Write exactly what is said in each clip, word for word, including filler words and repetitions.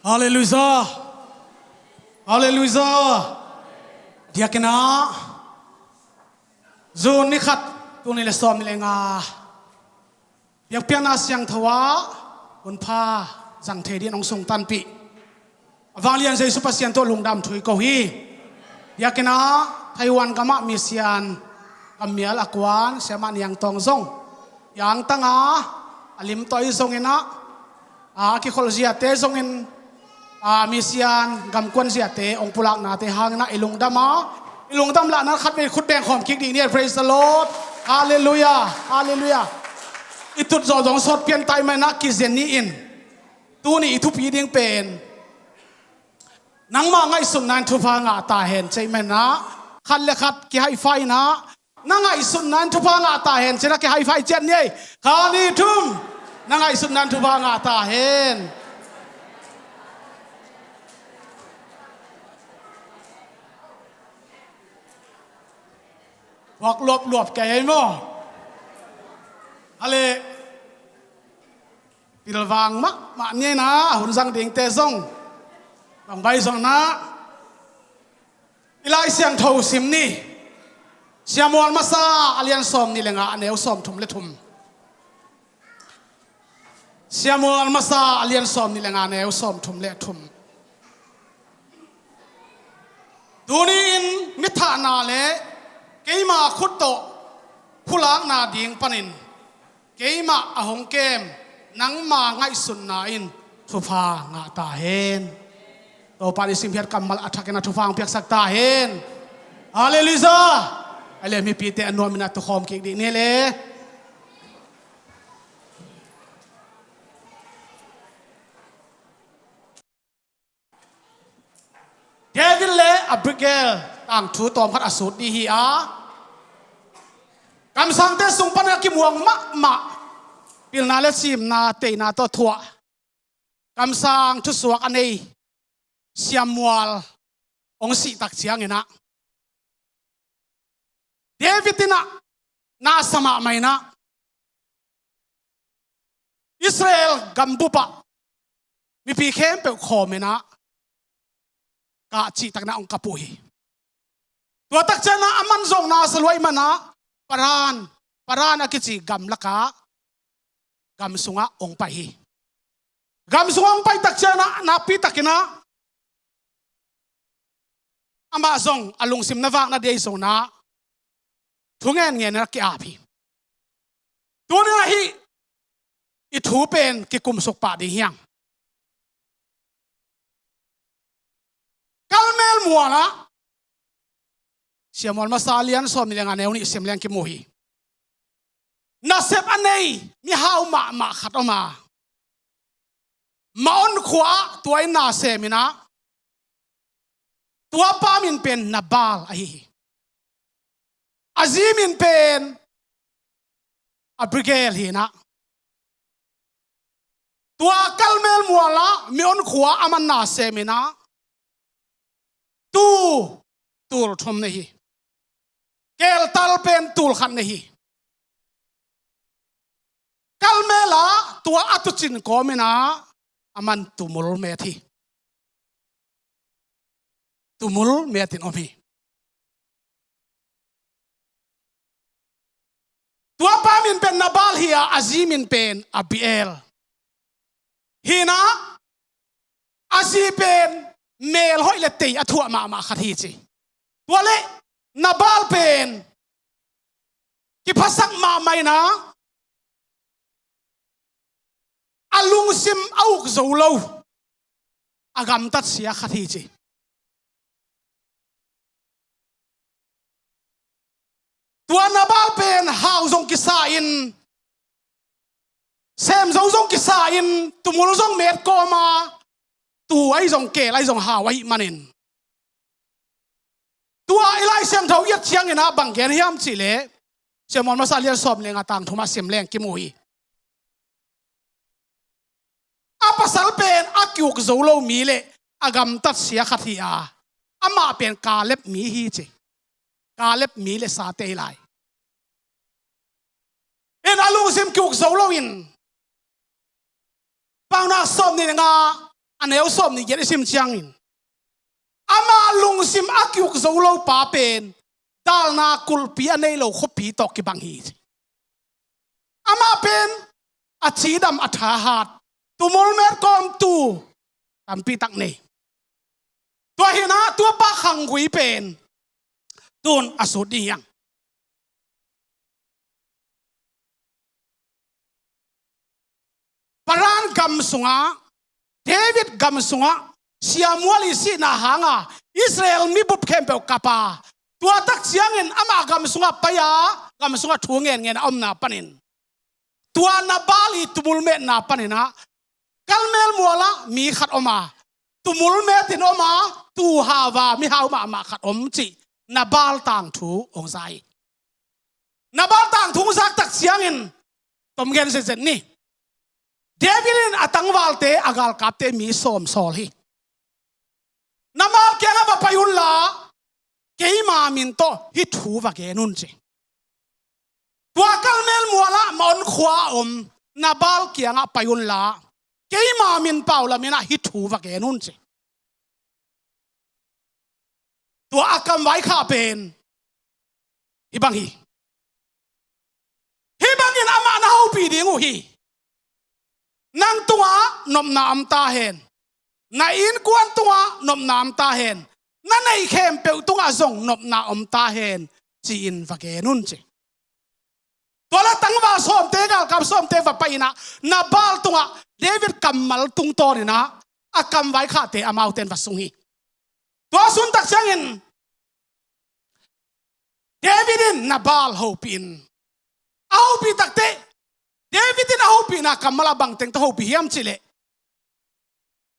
Halleluiah. Halleluiah. Diakinah June ni khat, tul nih le sawmnih le nga biakpiakna siangtho ah hunpha zang thei dingin hong sungtanpih a vanglian Jesu Pasian tawh lungdam thu i ko hi. Biakinah Taiwan gamah misian kammial a kuan siamah Niang Tawng zong i angtang a, a limtawi zongin ah, a kikhol ziate zongin, a misian gamkuan ziate hong pulaknate hangin ah i lungdam a, i lungdam lahna khatvei khut beng khawm kik dih ni. Praise the Lord. Halleluiah. Halleluiah. I tut zawh zong sawt pian tai manin ah kizen ni in, tuni i thupi ding pen nangma ngaihsutna in thupha ngah ta hen ci manin ah, khat le khat kihaifai in ah, na ngaihsutna in thupha ngah ta hen ci-in ah kihaifai ciat ni ei. Khat, nih, thum. Na ngaihsutna in thupha ngah ta hen. Huak luapluap kei ei maw? Ale, pilvang mahmah ni ei na, a hun zang dingte zong bang bai zong na. I Lai Siangtho sim ni. Samuel masa a lian sawmnih le nga, a neu sawmthum le thum. Samuel masa a lian sawmnih le nga, a neu sawmthum le thum. Tuni-in mi thahna le keima khut tawh phulakna ding panin keimah a hong kem nangma ngaihsutna in thupha ngah ta hen. Topa in i simkhiat kammal a thakin a thupha hong piaksak ta hen. Halleluiah. A le mipite a nuamin a tukhawm kik dih ni le. David le Abigail tangthu tawmkhat a sut dih hi a, kamsangte sung pan a kimuang mahmah, pilna le simna teina tawh thuah, kamsang thusuak a nei Samuel hong sih tak ciangin ah, David in ah na sa mahmah in ah, Israel gambup ah mipi khempeuh khawm in ah, kah cihtakna hong kap uh hi. Tua tak ciangin ah aman zong na sa lua ahih manin ah, Paran, Paran a kici gamlak ah gam sungah hong pai hi. Gam sungah hong pai tak ciangin ah, nakpi takin ah amah zong a lungsim na vakna dei zong na thu ngenngen in a ki-ap hi. Tuni-in ah hih i thu pen kikumsuk pah ding hi hang. Karmel mual ah, Samuel masa a lian sawmnih le nga, a neu nih sim leng kimu hi. Nasep a nei mihau mahmah khat om a, Maon khua ah tua in na sem in ah, tua pa min pen Nabal ahi hi. A zi min pen Abigail hi in ah, tua Karmel mual ah Maon khua ah aman na sem in ah, tuu, tul thum nei hi. Keltal pen tul khat nei hi. Karmel ah tua a tuucin kawm in ah aman tumul met hi. Tumul met in om hi. Tua pa min pen Nabal hi a, a zi min pen Abigail hi in ah, a zi pen melhoih le tei a thuah mahmah khat hi ci. Tua leh Nabal pen kiphasak mahmah in ah, a lungsim a uk zo lo, a gamtat sia khat hi ci. Tua Nabal pen hau zong kisa in, sem zo zong kisa in, tumul zong met kawm a, tuu ahi zong, kel ahi zong hau ahih manin, tua i Lai Siangtho i et ciangin ah bang gen hiam cih leh, Samuel masa a lian sawmnih le nga, a tang thum ah sim leng kimu hi. A pasal pen a ki-uk zo lo mi le a gamtat sia khat hi a, amah pen Kaleb mi hi ci. Kaleb mi le sate hi lai. In a lungsim ki-uk zo lo in, Paunak sawmnih le nga, a neu sawm nih giat i sim ciangin, amah lungsim a ki-uk zo lo pa pen dalna kulhpi a nei lo khuapi tawh kibang hi, ci. Amah pen a cidam a thahat, tumul met kawmtu tampi tak nei. Tua hi-in ah tua pa khanggui pen tu-in a sut ding hi hang. Paran gam sungah, David gam sungah, Samuel i sihna hanga Israel mibup khempeuh kap a, tua tak ciangin amah gam sungah pai-a, gam sungah thu ngen ngen a omna panin, tua Nabal i tumul metna panin ah, Karmel mualah mi khat om a, tumul metin om a, tuu hau a, mihau mahmah khat om, cih Nabal tangthu hong za hi. Nabal tangthu hong zak tak ciangin, tom gen zetzet ni. David in a tangvalte, a galkapte mi sawm sawl hi. Nabal kiangah va pai unla, keima min tawh hih thu va gen un, ci. Tua Karmel mualah Maon khua a om Nabal kiangah pai unla, keima min pau lamin ah hih thu va gen un, ci. Tua a kam vaikhak pen hih bang hi. Hih bangin amah na hopih ding uh hi. Nang tungah nopna om ta hen. Na innkuan tungah nopna om ta hen. Na neih khempeuh tungah zong nopna om ta hen, ci-in va gen un, ci. Tua leh tangval sawmte, galkap sawmte va pai-in ah, Nabal tungah David kammal tungtawn in ah, a kam vaikhakte amaute in va sung hi. Tua sun tak ciangin David in Nabal hopih in, a hopih takteh, David in a hopihna kammal ah bang teng tawh hopih hiam cih leh,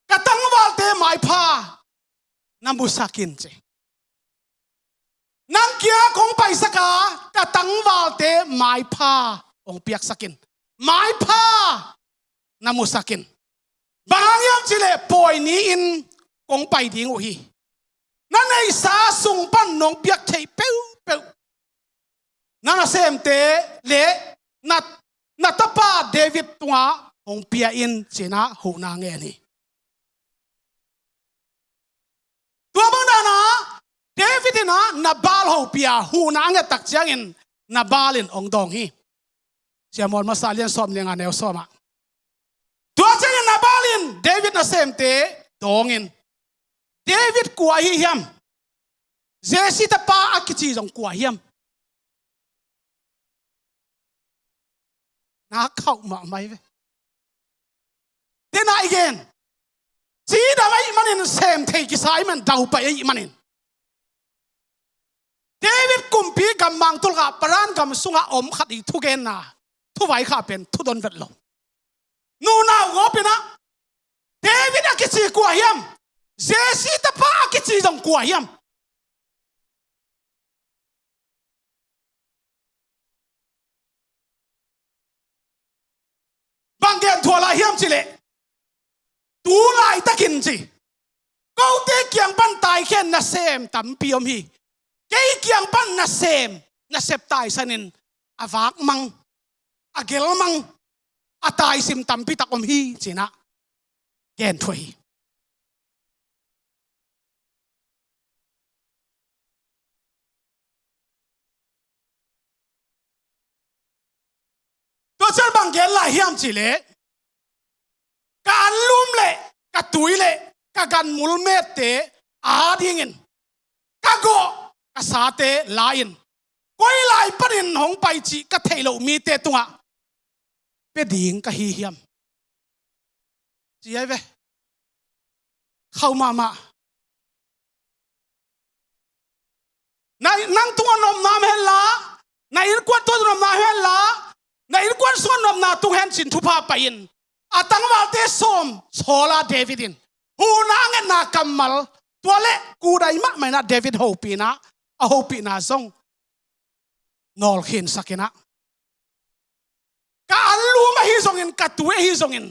ka tangvalte maipha na musak in, ci. Nang kiang kong paisak a, ka tangvalte maipha hong piaksak in. Maipha na musak in. Bang hang hiam cih leh pawi ni-in kong pai ding uh hi. Na neihsa sung pan nong piak theih peuhpeuh na nasemte leh na, na tapa David tungah hong pia in, ci-in ah huhna ngen hi. Tua bang dan ah David in ah Nabal hopih a, huhna a nget tak ciangin Nabal in hong dawng hi. Samuel masa lian sawm le nga, neu sawm ah. Tua ciangin Nabal in David nasemte dawng in, David kua ahi hiam? Jesse tapa a kici zong kua hiam? Na khauh mahmah hi ve. Tena i gen, cidam ahih manin, sem thei kisa ahih manin, daupai ahih manin, David kumpi gammang tulkah Paran gam sungah om khat i thugenna, thuvaikhak pen thudon vet lo. Nunau gawp in ah, David a kici kua hiam? Jesse tapa a kici zong kua hiam? Bang gen thuah lai hiam cih leh, tu laitakin, ci, kote kiang pan taikhian nasem tampi om hi. Kei kiang pan nasem, nasep taisan in a vak mang, a gel mang, a taisim tampi tak om hi, ci-in ah gen thuah hi. Tua ciang bang gen lai hiam cih leh, ka anlum leh ka tui leh ka ganmul mette adingin ka gawh ka sate la-in, koi lai panin hong pai cih ka theih loh mite tungah pia ding ka hi hiam? Ci ahi ve. Khauh mahmah. Na, nang tungah nopna om henla, na innkuan tungah nopna om henla, na innkuan sungah nopna tung hen, ci-in thupha pai-in, a tangvalte sawm sawl a David in huhna a ngetna kammal, tua leh kudai mahmah in ah David hopihna, a hopihna zong nawlkhinsak in ah, ka anlum ahi zongin, ka tui ahi zongin,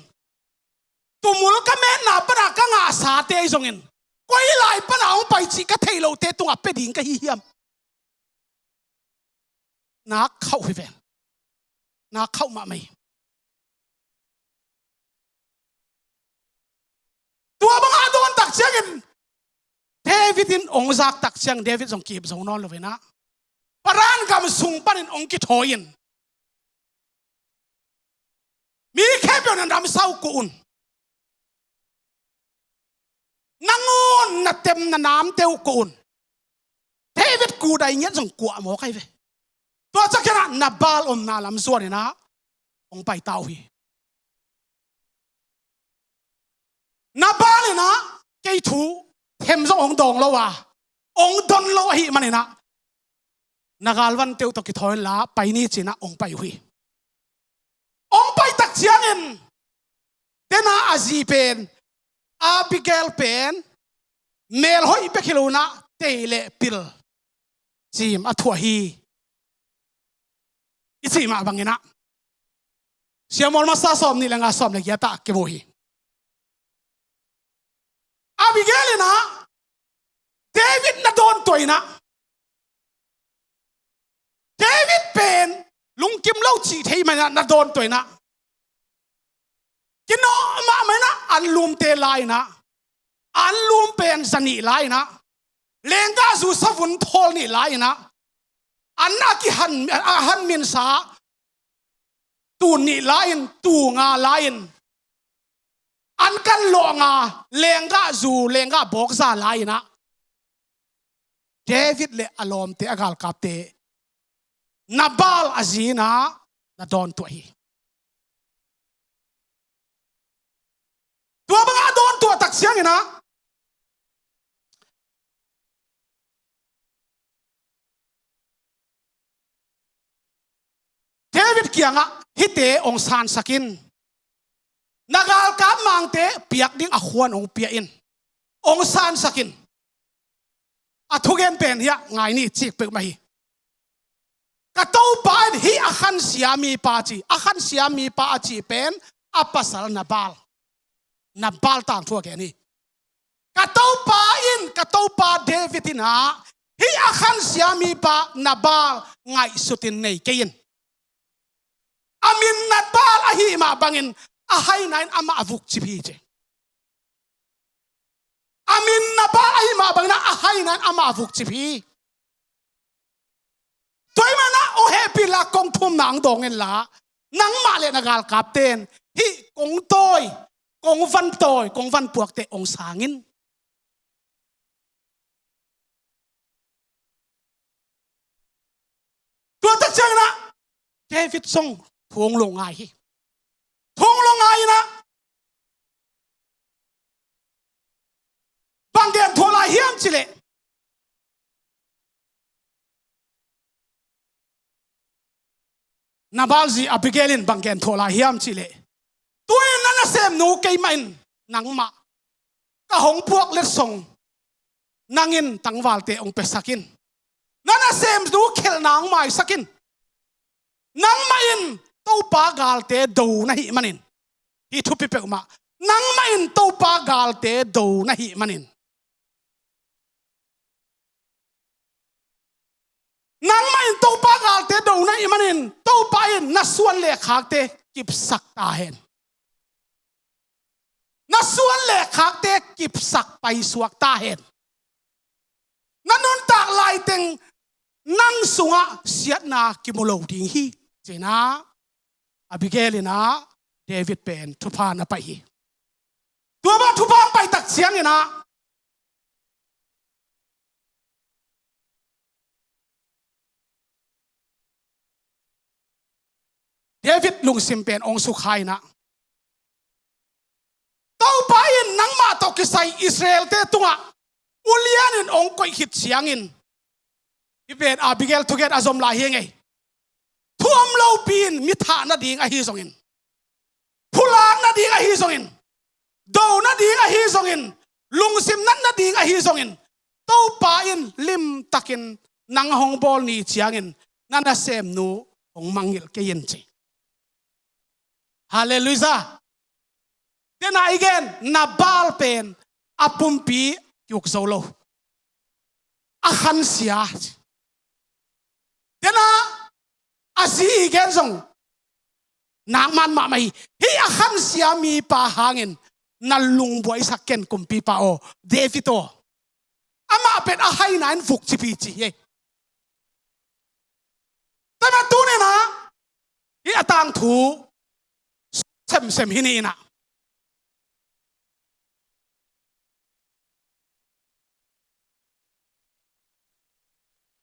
tumul ka metna pana ka ngahsate ahi zongin, koi lai pana hong pai cih ka theih lohte tungah pia ding ka hi hiam? Na khauh hi ve. Na khauh mahmah hi. Tu ciangin David in hong zak tak ciang David zong kip zo nawn lo in ah, Paran gam sung panin hong kithawi in, mi khempeuh in na namsau kuh un, nangun na tem na namte uh kuh un. David kudai ngiat zong kuah mawk ahi ve. Tua ciang kei in ah Nabal omna lam zuan in ah hong paita uh hi. Nabal in ah kei thu them zong hong dawng lo a, hong don lo ahih manin ah, na galvante uh tawh kithawi inla pai ni ci in ah hong pai uh hi. Hong pai tak ciangin, dena a zi pen, Abigail pen, mel hoih bek hi lo in ah tei le pil cim a thuah hi, i cih mah bangin ah, Samuel masa sawm nih le nga, sawm le giat ah kimu hi. Abigail in ah David na dawntuah in ah, David pen lungkim lo cih thei mah in ah na dawntuah in ah, kinawh mahmah in ah anlumte la in ah, anlum pen za nih la in ah, lenggahzu savun thawl nih la in ah, an a kihan, a han minsa tun nih la in, tu nga la in, an kan lawh nga, lenggahzu, lenggah bawkza la in ah, David le a lawmte, a galkapte, Nabal a zi in ah na dawntuah hi. Tua bangah a dawntuah tak ciangin ah, David kiangah, hihte hong sansak in, na galkap mangte piak ding a khuan hong pia in, hong sansak in. A thugen pen hiah ngai ni, cik peuhmah hi. Ka topa in hih a khansia mipa ci, a khansia mipa a cih pen a pasal Nabal, Nabal tangthu a gen hi. Ka topa in, ka topa David in ah hih a khansia mipa Nabal ngaihsutin nei kei in. A min Nabal ahih mah bangin a haina in amah a vukcip hi ci. A min Nabal ahih mah bangin ah a haina in amah a vukcip hi. Tua ahih manin ah hong hehpih inla kong thumna hong dawng inla, nangmah le na galkapte in hih kong tawi, kong van tawi, kong van puakte hong sang in. Tua tak ciangin ah David zong thu hong lungngai hi. Thu hong lungngai in ah, bang gen thuah lai hiam cih leh, Nabal zi Abigail in bang gen thuah lai hiam cih leh, tu-in na nasemnu keimah in nangmah ka hong puak letsong nang in tangvalte hong piasak in. Na nasemnu khelhna hong maisak in. Nangmah in Topa galte do na hih manin, hih thupi peuhmah, nangmah in Topa galte do na hih manin, nangmah in Topa galte do na hih manin, Topa in na suan le khakte kipsak ta hen. Na suan le khakte kipsak paisuak ta hen. Na nuntak laiteng nang sungah siatna kimu lo ding hi, ci-in ah Abigail in ah David pen thupha na pai hi. Tua bang thupha hong pai tak ciangin ah David lungsim pen hong sukha in ah, Topa in nangmah tawh kisai Israel-te tungah ulian in hong koih khit ciangin, hih pen Abigail thugen a zom lai hi ing ei. Thu om lopi in mi thah nading ahi zongin, phulak nading ahi zongin, do nading ahi zongin, lungsim nat nading ahi zongin, Topa in limtakin nang hong bawl ni ciangin na nasemnu hong mangngilh kei in, ci. Halleluiah. Dena i gen Nabal pen a pumpi kiuk zo lo, a khansia. Dena a zi i gen zong nakman mahmah hi. Hih a khansia mipa hangin na lungbuaisak ken kumpipa aw, David aw. Amah pen a haina in vukcip hi ci hi. Tua mah tuni-in ah hih a tangthu semsem hi ni in ah.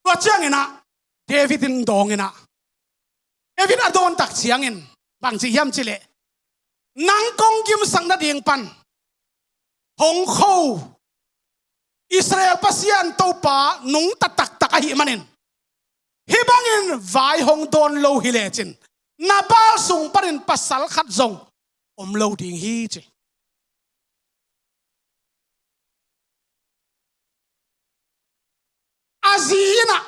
Tua ciangin ah David in dawng in ah, David a dawn tak ciangin bang ci hiam cih leh, nang kong gimsak nading pan hong kho Israel Pasian Topa nungta taktak ahih manin, hih bangin vai hong dawn lo hi lecin Nabal sung panin pasal khat zong om lo ding hi ci. A zi in ah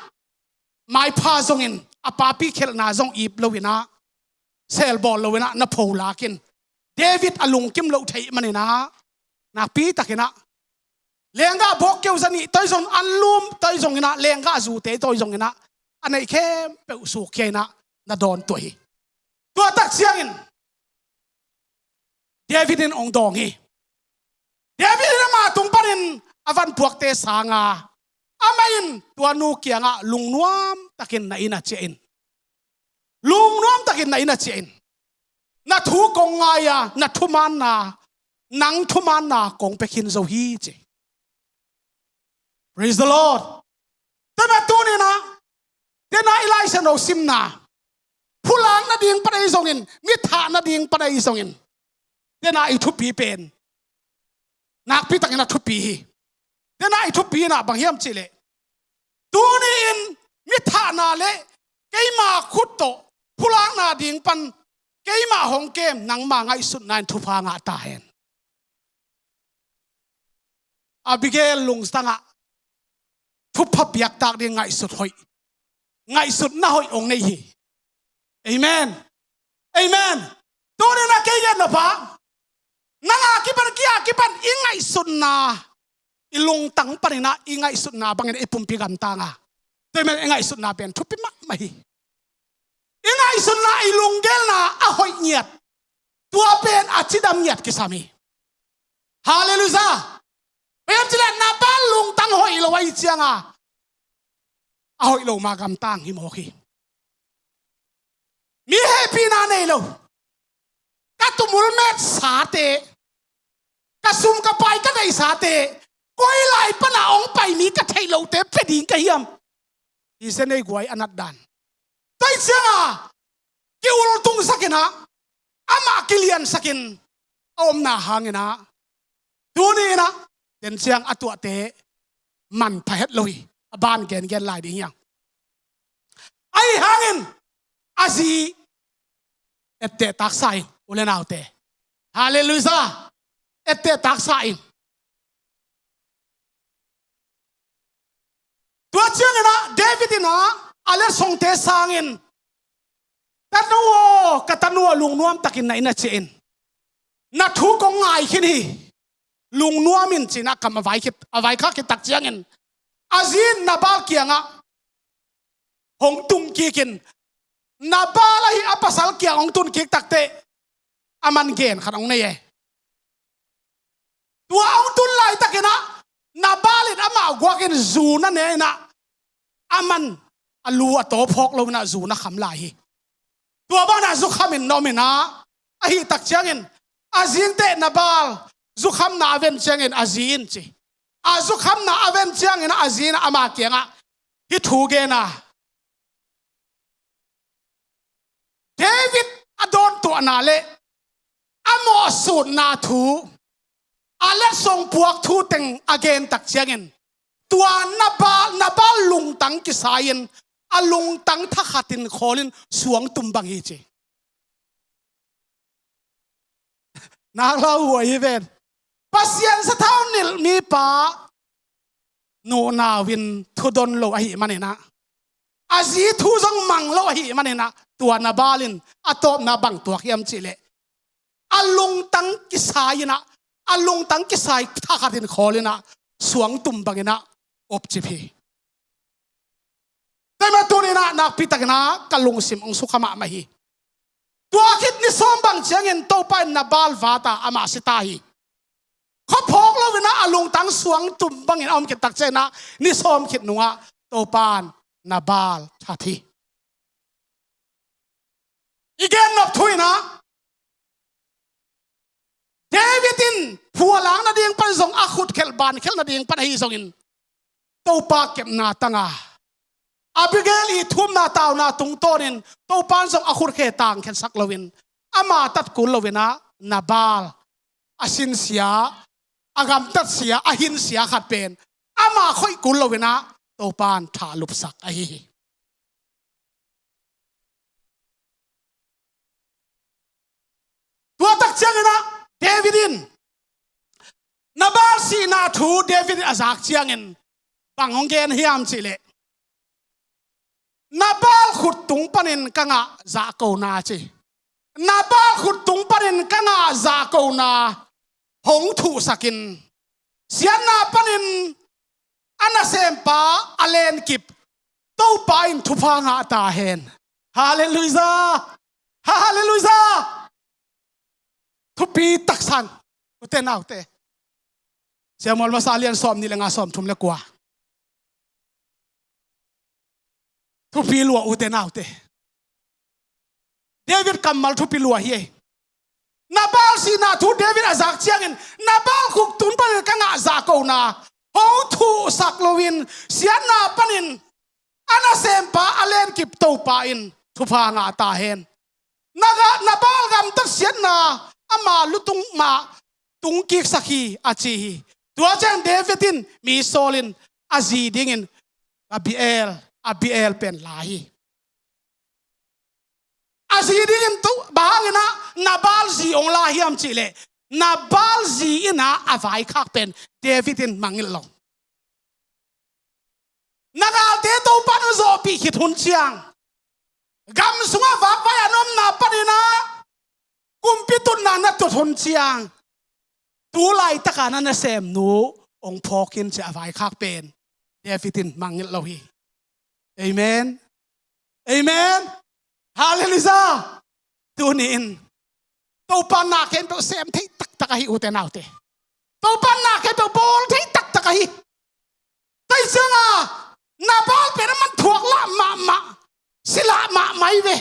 maipha zongin, a papi khelhna zong ip lo in ah, sel bawl lo in ah na pho lak in, David a lungkim loh theih manin ah, nakpi takin ah lenggah bawkkeu zanih tawi zong, anlum tawi zongin ah, lenggah zute tawi zongin ah, a neih khempeuh sukkhia in ah na dawn tuah hi. Tua tak ciangin David in hong dawng hi. David in ama tung panin a van puakte sang a, amah in tua nu kiangah lungnuam takin na inn ah ciah in. Lungnuam takin na inn ah ciah in. Na thu kong ngai a, na thumaanna, nang thumaanna kong pia khin zo hi ci. Praise the Lord. Tua mah tuni in ah, dena i Lai Siangtho simna, phulak nading pan ahi zongin, mi thah nading pan ahi zongin, dena i thupi pen nakpi takin a thupi hi. Dena i thupi in ah bang hiam cih leh, tuni-in mi thahna le keima khut tawh phulakna ding pan keima hong kem nangma ngaihsutna in thupha ngah ta hen. Abigail lungtangah thupha piaktak ding ngaihsut hoih, ngaihsutna hoih hong nei hi. Amen. Amen. Tuni-in ah kei gen nop ah, nang a kipan, kei a kipan i ngaihsutna, i lungtang panin ah i ngaihsutna bangin i pumpi gamtang a, tua ahih manin i ngaihsutna pen thupi mahmah hi. I ngaihsutna, i lunggelna a hoih ngiat, tua pen a cidam ngiat kisam hi. Halleluiah. Bang hiam cih leh Nabal lungtang hoih lo ahih ciangin a hoih lo ma gamtang hi mawk hi. Mi hehpihna nei lo, ka tumul metsate, ka sum ka pai ka neihsate, koi lai pan a hong pai mi ka theih lote pia ding ka hiam? Hi se nei guai a nat dan. Tua ahih ciangin a ki-ultungsak in ah, amah kiliansak in a omna hangin ah, tuni-in ah den ciang a tuahte manpha het lo hi. A ban gengen lai ding hi hang. Ahi hangin a zi etteh taksa in, u le naute. Halleluiah. Etteh taksa in. Tua ciangin ah David in ah a letsongte sangin, "Tanu aw, ka tanu aw, lungnuam takin na inn ah ciah in. Na thu kong ngai khin hi. Lungnuam in," ci-in ah kam a vaikhak khit tak ciangin, a zi in Nabal kiangah hong tun kik in, Nabal ahi a pasal kiang hong tun kik takteh, aman gen khat hong nei e. Tua hong tun laitakin ah Nabal in amah guakin zu na ne in ah, aman a lu a taw phawk lo in ah zu na kham lai hi. Tua bangin ah zukham in na om in ah, ahih tak ciangin a zi in teh Nabal zukhamna a ven ciangin a zi in ci. A zukhamna a ven ciangin ah a zi in ah ama kiangah hih thu gen a, David a dawntuahna le a mawhsutna thu, a letsong puak thu teng a gen tak ciangin, tua Nabal, Nabal lungtang kisai-in, a lungtang thakhatin khawlin suangtum bang hi ci. Nak lau huai hi ven. Pasian sathau nilh mipa, nunau in thu don lo ahih manin ah, a zi thu zong mang lo ahih manin ah, tua Nabal in a tawpna bang tuak hiam cih leh, a lungtang kisai in ah, a lungtang kisai thakhatin khawl in ah, suangtum bangin ah opcip hi. Tua ahih manin tuni-in ah nakpi takin ah ka lungsim hong sukha mahmah hi. Tua khit ni sawm bang ciangin Topa in Nabal vat a, amah si ta hi. nungtang suang tum bangin a om khit tak ciangin ah ni sawm khit nungah Topa'n Nabal that hi. I gen nop thu in ah David in phualang nading pan zong a khut khelh ban khelh nading pan ahi zongin Topa kepna tanga Abigail i thumna tauna tungtawnin Topa'n zong a khut khe tang khensak loin ama tat kul loin ah Nabal a sinsia, a gamtatsia, a hinsia khat pen ama khoih kul loin ah Topa'n thalupsak ahi hi. Tua tak ciangin ah David in Nabal sihna thu David in a zak ciangin bang hong gen hiam cihleh Nabal khut tung panin ka ngah zahkona ci. Nabal khut tung panin ka ngah zahkona hong thuhsakin siatna panin a nasempa a lenkip Topa in thupha ngah ta hen. Halleluiah. Halleluiah. Thupi taksan. Ute naute. Samuel masa lian sawm nih le nga, sawm thum le kua. Thupi lua ute naute. David kammal thupi lua hi ei. Nabal sihna thu David a zak ciangin Nabal khut tung panin ka ngah zahkona hong thuhsak loin siatna panin a nasempa a lenkip Topa in thupha ngah ta hen. Naga, Nabal gamtat siatna ama lutung mah tungkiksak hi a ci hi. Tua ciang David in mi sawl in a zi dingin Abigail, Abigail pen la hi. A zi dingin tu bang hangin ah Nabal zi hong la hiam cihleh Nabal zi in ah a vaikhak pen David in mangngilh lo. Na galte Topa na zawhpih khit hun ciang gam sungah vakvai a na omna panin ah kumpi tutna na tut hun ciang tu laitaka na nasemnu hong phawk in ci a vaikhak pen David in mangngilh lo hi. Amen. Amen. Halleluiah. Tuni in Topa na khempeuh sem thei taktak ahi ute naute. Topa na khempeuh bawl thei taktak ahi. Tua ciangin Nabal pen a man thuak lah mahmah, si lah mahmah hi ve.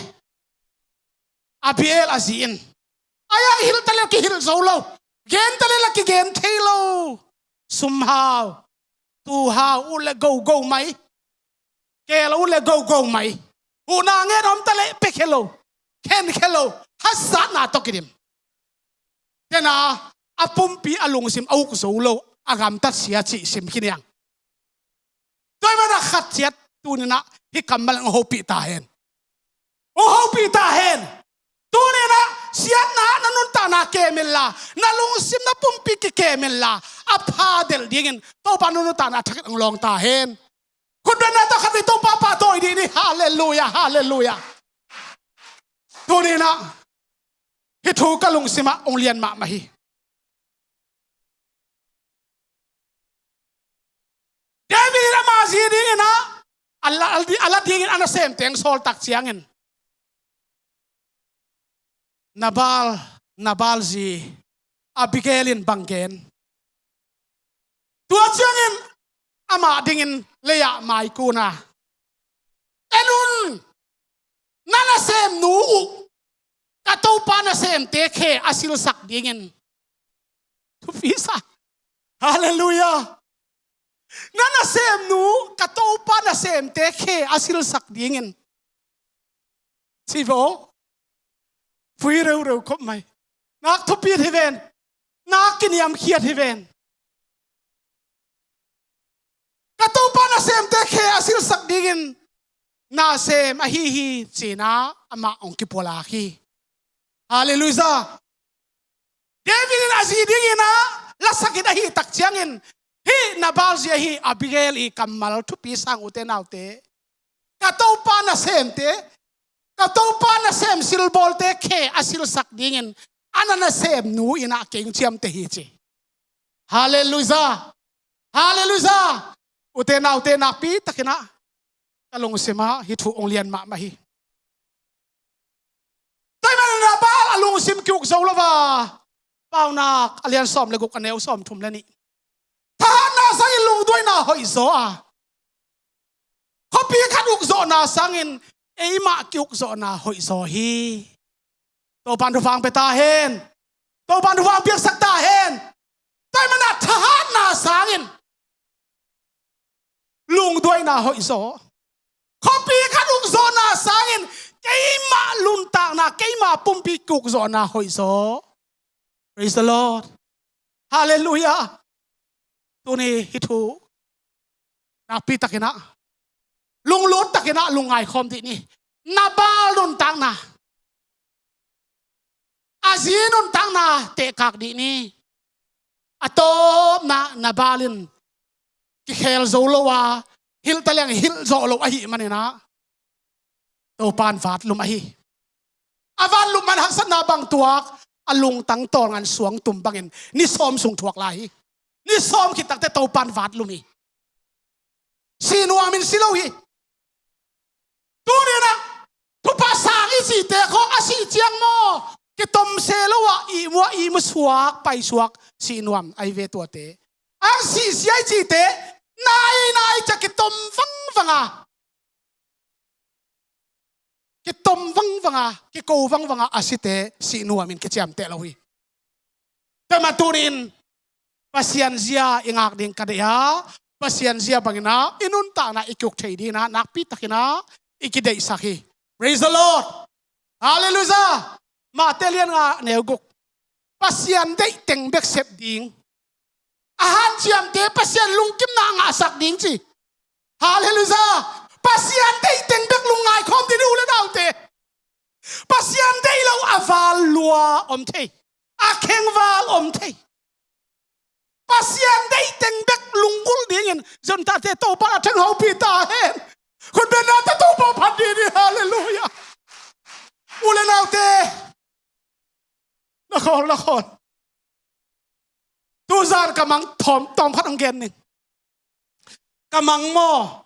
Abigail a zi in a yang hilh ta le kihilh zo lo, gen ta le la kigen thei lo. Sum hau, tu hau, ut le go go mai. Keel ut le go go mai. Huhna ngen om ta le pia khe lo, khen khe lo. Haksatna tawh kidim. Tena a pumpi a lungsim a uk zo lo, a gamtat sia cih sim khin hi hang. Tua ahih manin a khat ciat tuni in ah hih kammal in hong hopih ta hen. Hong hopih ta hen. Tuni in ah siatna na nuntakna kem inla, na lungsim na pumpi kikem inla, a pha delh dingin Topa na nuntakna thak in hong lawng ta hen. Khutbetna tawh khat vei Topa pahtawi dih ni. Halleluiah, halleluiah. Tuni in ah hih thu ka lungsim ah hong lian mahmah hi. David in ama zi dingin ah a la, a la dingin a nasemte hong sawl tak ciangin Nabal, Nabal zi Abigail in bang gen? Tua ciangin amah dingin lei-ah maikun a, en un, na nasemnu uh ka topa nasemte khe a silsak dingin. Thupi sa. Halleluiah. Na nasemnu ka topa nasemte khe a silsak dingin. Ci vo. Phui reureu khop mai. Nak thupi hi ven. Nak kiniamkhiat hi ven. Ka topa nasemte khe a silsak dingin nasem ahi hi, ci-in ah amah hong kipualak hi. Halleluiah. David in a zi dingin ah lasak in ahih tak ciangin hih Nabal zi ahi Abigail i kammal thupi sang ute naute. Ka topa nasemte, ka topa nasem silbawlte khe a silsak dingin a na nasemnu in ah kei hong ciamteh hi ci. Halleluiah. Halleluiah. Ute naute, nakpi takin ah ka lungsim ah hih thu hong lian mahmah hi. Tua ahih manin Nabal a lungsim ki-uk zo lo a, Paunak a lian sawm le guk, a neu sawm thum le nih. sangin lungduaina hoihzaw a, khuapi khat ukzawhna sangin eimah kiukzawhna hoihzaw hi. Topan thupha pia ta hen. Topan thupha piaksak ta hen. Tua ahih manin thahatna sangin lungduaina hoihzaw, khuapi khat ukzawhna sangin keimah nuntakna, keimah pumpi kiukzawhna hoihzaw. Praise the Lord. Halleluiah. Tuni hih thu nakpi takin ah, lunglut takin ah lungngai khawm dih ni. Nabal nuntakna, a zi nuntakna tehkak dih ni. A tawpna Nabal in kikhel zo lo a, hilh ta leng hilh zawh lo ahih manin ah Topan vatlum ahi. A vatlum man haksatna bang tuak, a lungtang tawlngan suangtum bangin ni sawm sung thuak lai hi. Ni sawm khit takteh Topan vatlum hi. Si nuamin si lo hi. Tuni-in ah thupha sang i cihte khawng a sih ciang maw, kitom se lo ah ihmu ah ihmu suak, paisuak, sih nuam ahi ve tuate. Ang sih sia i cihte nai nai ciang kitom vangvang a, kitom vangvang a, kiko vangvang a, a site sih nuamin kiciamteh lo hi. Tua ahih manin tuni-in Pasian zia i ngak ding ka deih a, Pasian zia bangin ah i nuntakna i kiuk thei dingin ah nakpi takin ah i kideihsak hi. Praise the Lord. Halleluiah. Mate lian nga neu guk. Pasian deih teng bek sep ding. A hanciamte Pasian lungkimna ngahsak ding ci. Halleluiah. Pasian deih teng bek lungngai khawm dih ni u le naute. Pasian deih lo a val lua om thei, a khengval om thei. Pasian deih teng bek lunggulh dingin zuntate Topa a theng hopih ta hen. Khutbetnate Topa phat dih ni. Halleluiah. U le naute, na khawl, na khawl. Tuzan ka mang tawm, tawm khat hong gen ning. Ka mang maw,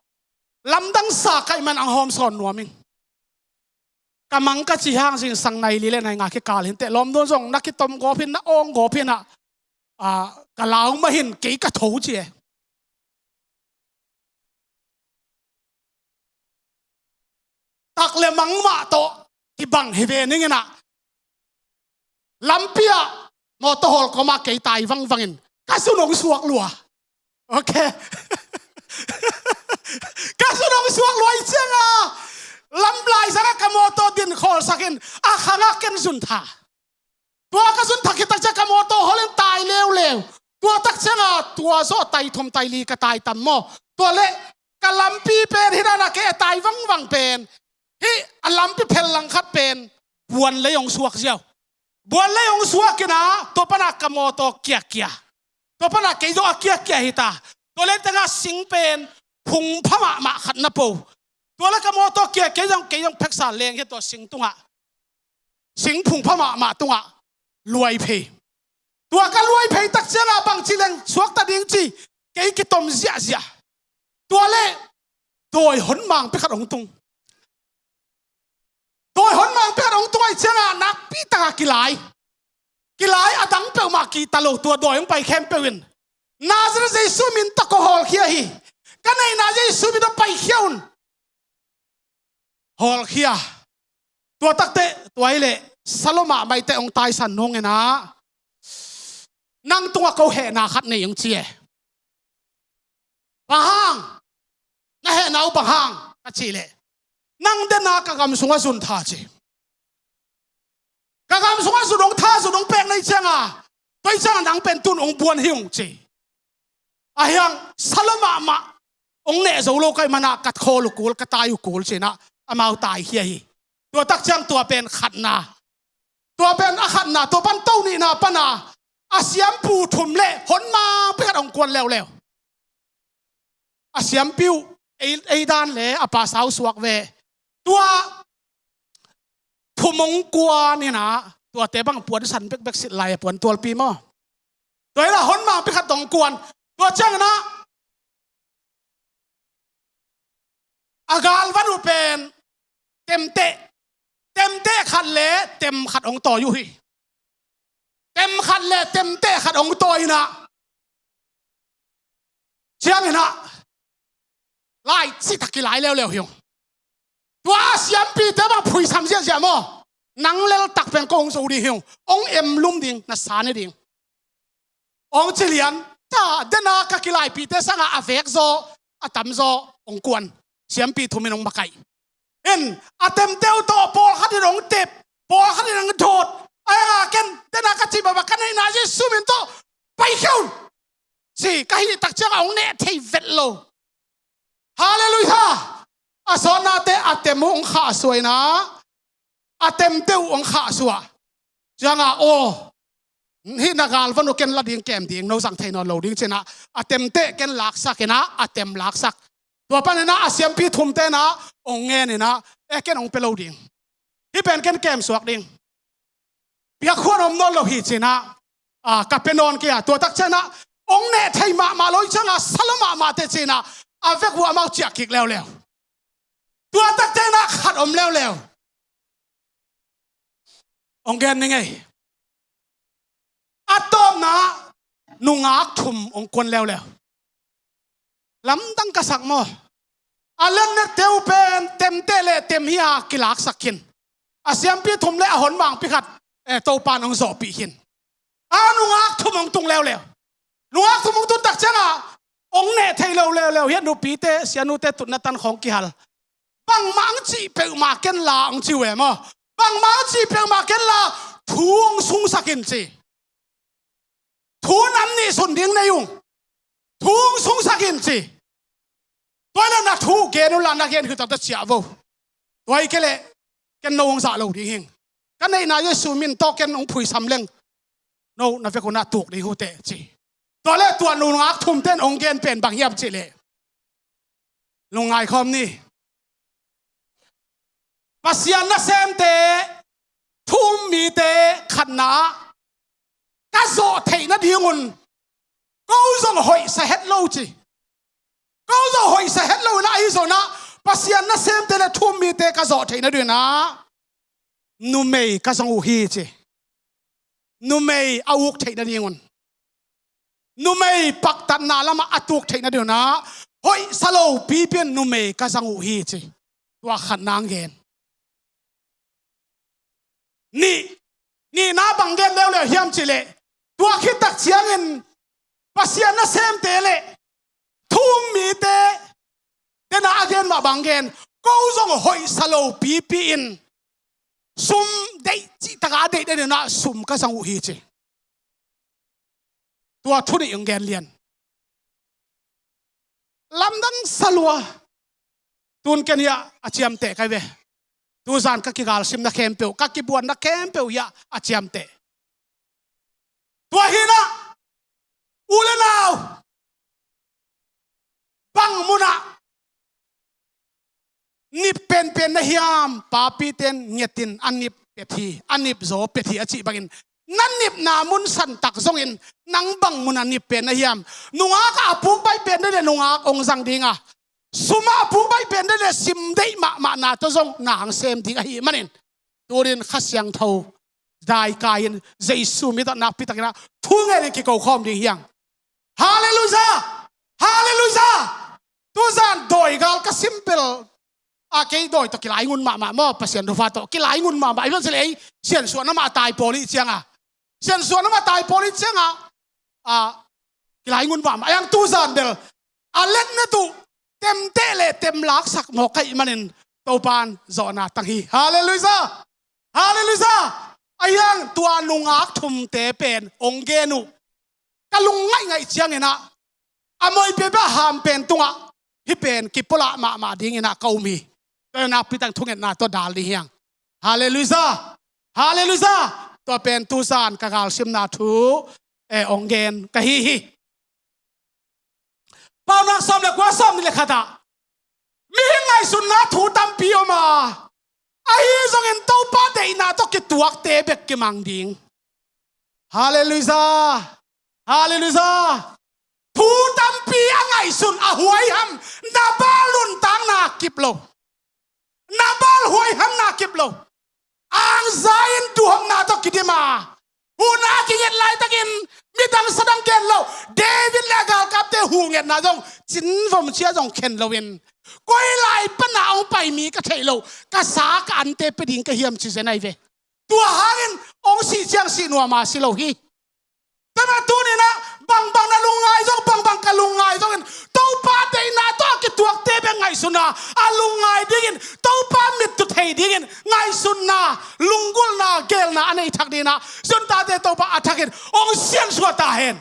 lamdang sa ka hih man ang hawm sawn nuam ing. Ka mang ka cih hang zingsang nai li le nai nga kikal hi inteh, lawmdun zong na kitom gawp hi in, na awng gawp hi in ah, ah, ka lau mah hi in, kei ka tho ci e. Tak le mang mah tawh kibang hi ve ning in ah, lampi ah mawtaw hawl kawm ah kei tai vangvang in ka zun hong suak lua. Ok. Ka zun hong suak lua ahih ciang a, lam laizang ah ka mawtaw din khawlsak in, a khang ah ken zun tha. Tua ka zun thak khit tak ciang ka mawtaw hawl in tai leuleu. Tua tak ciang a tua zawh tai thum tai li ka tai tam maw. Tua leh ka lampi pen, hih dan a kei a tai vangvang pen, hih a lampi phel langkhat pen buan lei hong suak ziau. Buan lei hong suak in ah, tua pan a ka mawtaw kiakia. Tua pan a kei zong a kiakia hi ta. Tua lei teng a sing pen phungpha mahmah khat na po. Tua leh ka mawtaw kiakia zong, kei zong pheksa leng hi tua sing tungah, sing phungpha mahmah tungah luai phei. Tua ka luai phei tak ciang a bangci leng suakta ding ci, kei kitom ziahziah. Tua leh dawi honmang pekhat hong tung. Dawi honmang pekhat hong tung ahih ciang a nakpi tak a kilai. Kilai, a dang peuhmah kihta lo, tua dawi hong pai khempeuh in, Nazareth Jesu min tawh ka hawlkhia hi. Ka neihna Jesu min tawh paikhia un. Hawlkhia. Tua takteh, tua hi leh, salom ah maite hong taisan nung in ah, nang tungah ko hehna khat nei ung ci e. Bang hang? Na hehna uh bang hang? Ka cih leh, nang den a ka gam sungah zun tha ci. Ka gam sungah zun hong tha, zun hong pek na hih ciang a, tua hih ciang a nang pen tun hong buan hi ung ci. Ahi hang salom mahmah hong neh zo lo ka hih man ah ka khawl uh kul, ka tai uh kul ci in ah amau taikhia hi. Tua tak ciang tua pen khatna. Tua pen a khatna, tua pan to nihna pan a, a siampu thum leh honmang pekhat hong kuan leuleu. A siampi uh ei, ei dan leh a pasa uh suak ve. Tua thum hong kuan in ah, tuate bang puansan bekbek sit lai a puan tualpi maw. Tua in ah honmang pekhat hong kuan. Tua ciang in ah a galvan uh pen temteh, temteh khat leh tem khat hong tawi uh hi. Tem khat leh temteh khat hong tawi in ah, Ciangin ah lai cihtak kilai leuleu hi ung. Tua a siampite bang phuisam ziahziah maw? Nang leltak pen ko hong zo ding hi ung. Hong emlum ding, na sa ne ding. Hong ci lian ta, dena ka kilaipihte sangah a vekzaw a tamzaw hong kuan. Siampi thum in hong makaih in, a temte uh tawh pawlkhat in hong tep, pawlkhat in hong dawt. Ahi hanga ken dena ka cih baba ka neihna Jesu min tawh paikhia un ci ka hih tak ciangah hong neh thei vet lo. Halleluiah. A sawtnate a tem uh hong khahsuah in ah, a temte uh hong khahsuah. Ciangah aw, hih na galvan uh ken la ding kem ding, no zang thei nawn lo ding ci in ah, a temte ken laksak in ah, a tem laksak. Tua panin ah a siampi thumte in ah hong ngen in ah, e ken hong pia lo ding. Hih pen ken kemsuak ding. Piakkhuan om nawn lo hi ci in ah, a, ka pia nawn kei a. Tua tak ciangin ah hong neh thei mahmah lo hi ciangah sa lua mahmah teh ci in ah, a vek uh amau ciah kik leuleu. Tua tak ciangin ah khat om leuleu. Hong gen ning ei. A tawpna nungak thum hong kuan leuleu. Lamdang ka sak maw? A letnate uh pen temte le tem hi a kilaksak khin. A siampi thum le a hon mangpi khat, eh, Topan hong zawhpih khin. A nungak thum hong tung leuleu. Nungak thum hong tun tak ciangah hong neh thei lo leuleu hi a, nupite, sianute tutna tan khawng kihal. Bangmah hong cih peuhmah ken la hong ci uh e maw? Bangmah hong cih peuhmah ken la, thu hong sungsak in ci. Thu nam nih sun ding nei ung. Thu hong sungsak in ci. Tua hi leh na thu gen unla, na gen khit tak teh ciah vo. Tua hi kei leh ken no hong zah lo ding hi ing. Ka neihna Jesu min tawh ken hong phuisam leng no na vek un ah tuk ding hi uh teh ci. Tua leh tua nungak thumte in hong gen pen bang hiam cih leh, lungngai khawm ni. Pasian nasemte, thu-um mite khatna ah ka zawh theih nadingun ko zong hoihsa het lo ci. Ko zong hoihsa het lo in ah, ahi zongin ah Pasian nasemte le thu-um mite ka zawh theih nadingin ah numei ka zong uh hi ci. Numei a uk theih nadingun, numei paktatna lamah a tuk theih nadingin ah hoihsa lo pipi in numei ka zang uh hi ci. Tua khatna hong gen. Nih, nihna bang gen leuleu hiam cih leh, tua khit tak ciangin Pasian nasemte le thu-um mite dena a gen mah bang gen, ko zong hoihsa lo pipi in sum deih cih takah a deih nadingin ah sum ka zang uh hi ci. Tua thu nih hong gen lian. Lamdang sa lua. Tun ken hiah a ciamteh ka hi ve. Tuzan ka kigalsimna khempeuh, ka kibuanna khempeuh hiah a ciamteh. Tua hi in ah, u le nau, bang munah nip penpen na hiam, papite in ngetin a nip pet hi, a nip zaw pet hi a cih bangin, na nipna mun santak zongin nang bang munah nip pen na hiam? Nungak ah a puk baih pen nading leh nungak hong zang ding a, sum ah a puk baih pen nading leh sim deih mahmahna tawh zong na hong sem ding ahih manin, tu-in Kha Siangtho daikai-in Jesu min tawh nakpi takin ah thu ngenin kiko khawm ding hi hang. Halleluiah! Halleluiah! Tuzan dawi gal ka sim pel a, kei dawi tawh kilai ngun mahmah maw, Pasian thupha tawh kilai ngun mahmah. Ahi zong cih leh ei siansuahna mah a tai pawl i hih ciangah, siansuahna mah a tai pawl i hih ciangah, a, kilai ngun mahmah. Ahi hang tuzan bel a letnate uh temteh le tem laksak mawk ka hih manin Topan zawhna tang hi. Halleluiah! Halleluiah! Ahi hang tua nungak thumte pen hong gen uh ka lung ngaihngaih ciangin ah, a moipiapia ham pen tungah hih pen kipualah mahmah dingin ah ka um hi. Tua nakpi takin thungetna tawh dal ding hi hang. Halleluiah! Halleluiah! Tua pen tuzan ka galsimna thu, eh, hong gen ka hi hi. Paunak sawm le kua, sawm nih le khat ah, mihing ngaihsutna thu tampi om a, ahi zongin Topa deihna tawh kituakte bek kimang ding. Halleluiah! Halleluiah! Thu tampi a ngaihsun a huaiham, Nabal nuntakna kip lo. Nabal huaihamna kip lo. Angza in duhopna tawh kidim a, huhna a kinget laitakin midang sadang gen lo. David le a galkapte hu ngetna zong, cin vom cia zong khen loin, koi lai pana hong pai mi ka theih loh, ka sa ka ante pia ding ka hiam ci zen ahi ve. Tua hangin hong sih ciang sih nuam a si lo hi. Tua mah tuni-in ah, bangbang na lungngai zong, bangbang ka lungngai zongin, Topa deihna tawh a kituakte bek ngaihsun a, a lungngai dingin, Topa mitthuk thei dingin ngaihsutna, lunggulhna, geelna a nei thak dingin ah, Zion tate Topa a thakin hong siansuah ta hen.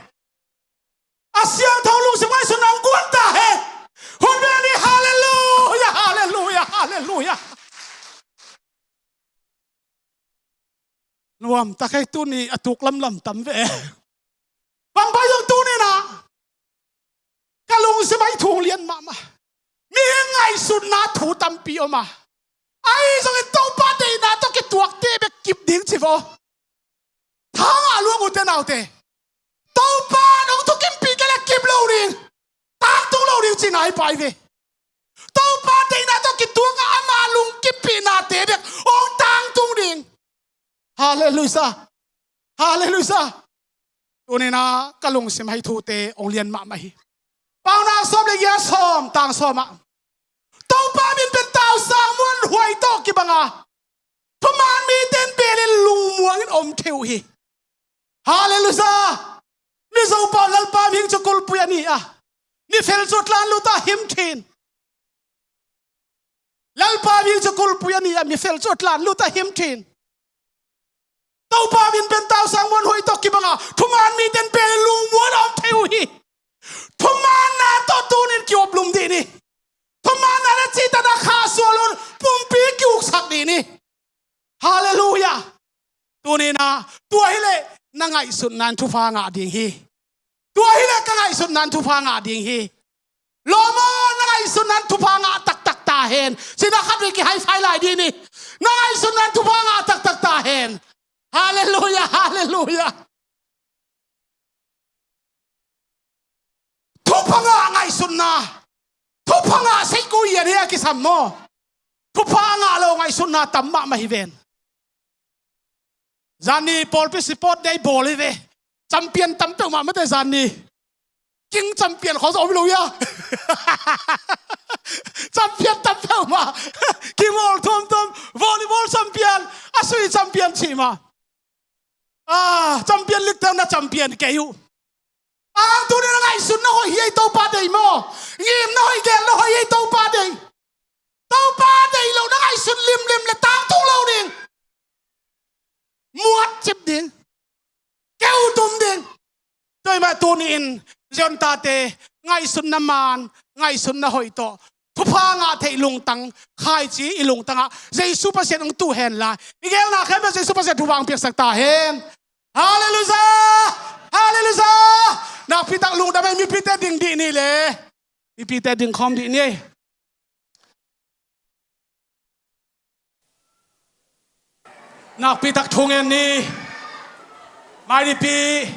A siangtho lungsim ngaihsutna hong guan ta hen. Hun bel ni, halleluia, halleluia, halleluia. Nuam tak hei, tuni a tuk lamlam tam ve. Bang pai zong tuni-in ah ka lungsim ah hih thu lian mahmah. Mihing ngaihsutna thu tampi om a, ahi zongin Topa deihna tawh kituakte bek kip ding ci vo. Tha ngah lua, ute naute. Topa in hong thukimpih kei leh kip lo ding, tangtung lo ding cihna hi pah hi ve. Topa deihna tawh kituak a, ama lungkimpihnate bek hong tangtung ding. Halleluia. Halleluia. Tuni-in ah ka lungsim ah hih thute hong lian mahmah hi. Paunak sawm le giat, sawm, tang sawm ah, Topa min pen tausang muanhuai tawh kibang a, thuman mite in belin lungmuangin om thei uh hi. Halleluia. Mizo pau, Lalpa mihing cu kulhpui a ni a, mifel cu a tlanlut a him ṭhin. Lalpa mihing cu kulhpui a ni a, mifel cu a tlanlut a him ṭhin. Topa min pen tausang muanhuai tawh kibang a, thuman mite in belin lungmuang om thei uh hi. Thumanna tawh tuni-in ki-oplum dih ni. Thumanna le cihtakna khahsuah loin pumpi ki-uksak dih ni. Halleluia. Tuni-in ah, tua hileh na ngaihsutna in thupha ngah ding hi. Tua hileh ka ngaihsutna in thupha ngah ding hi. Lawm aw, na ngaihsutna in thupha ngah taktak ta hen. Cina khat vei ki high five lai dih ni. Na ngaihsutna in thupha ngah taktak ta hen. Halleluia, halleluia. Thupha ngah ngaihsutna, thupha ngah seiko ian hi a kisam maw? Thupha ngah lo ngaihsutna tam mahmah hi ven. Zani pawlpi support day bawl hi ve. Champion tam peuhmah mate zani. King champion khawng zong om lo ia. Champion tam peuhmah. Kimawl tuamtuam. Volleyball champion, a sui champion cih mah. Ah, champion likte na champion kei uh. Ah, tuni na ngaihsutna hoih hi ei, Topa deih maw? Ngimna hoih, geelna hoih hi ei, Topa deih. Topa deih lo na ngaihsut limlim le tangtung lo ding. Muat cip ding. Keu tum ding. Tua ahih manin tuni-in Zion tate ngaihsutna man, ngaihsutna hoih tawh thupha ngah theih lungtang khaici i lungtangah Jesu Pasian hong tu hen la, i geelna khempeuh Jesu Pasian thupha hong piaksak ta hen. Halleluia! Halleluia! Nakpi tak lungdam ei, mipite ding dih ni le. Mipite ding khawm dih ni. Nakpi tak thungen ni. Mainipi